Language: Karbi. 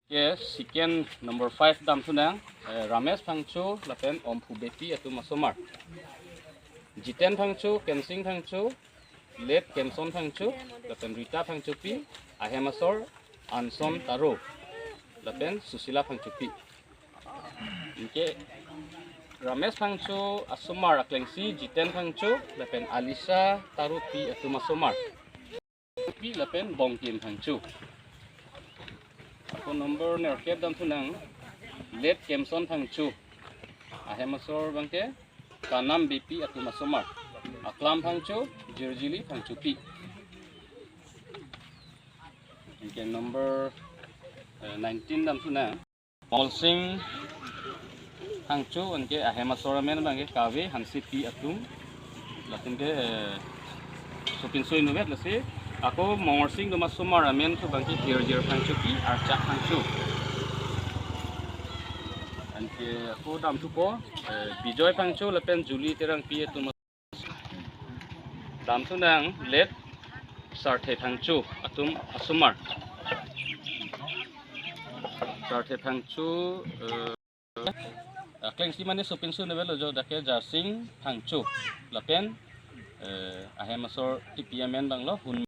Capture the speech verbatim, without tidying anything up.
Ke second number five damthu nang, eh, Ramesh Phangcho lapen Omphu Beypi atum asomar. Jiten Phangcho, Kensing Phangcho, Late Kemson Phangcho, lapen Rita Phangchopi, ahem asor Anson Taro, lapen Susila Phangchopi. Anke Ramesh Phangcho asomar aklengsi Jiten Phangcho lapen Alisha Taropi atum asomar. Pi lapen Bongkim Phangcho. Ako number nerkep damthu nang, Late Kemson Phangcho. Ahem asor abangke Kanam Beypi atum asomar. Aklam Phangcho, Jirjili Phangchopi. Anke number, eh, nineteen damthu nang, Molsing Phangcho, anke ahem asor amen abangke Kave Hansepi atum. Lapen ke, eh, sopinso inutvet lasi. Ako Mongorsing atum asomar amen abangke Hirjir Phangchopi, Archak Phangcho. Anke ako damthupo, eh, Bijoy Phangcho lapen Julie Terangpi atum. Damthu nang Late Sarthe Phangcho atum asomar. Sarthe Phangcho, eh, aklengsi mane sopinso inutvet lo jo, dak ke Jarsing Phangcho lapen, eh, ahem asor tipi amen abang lo Hun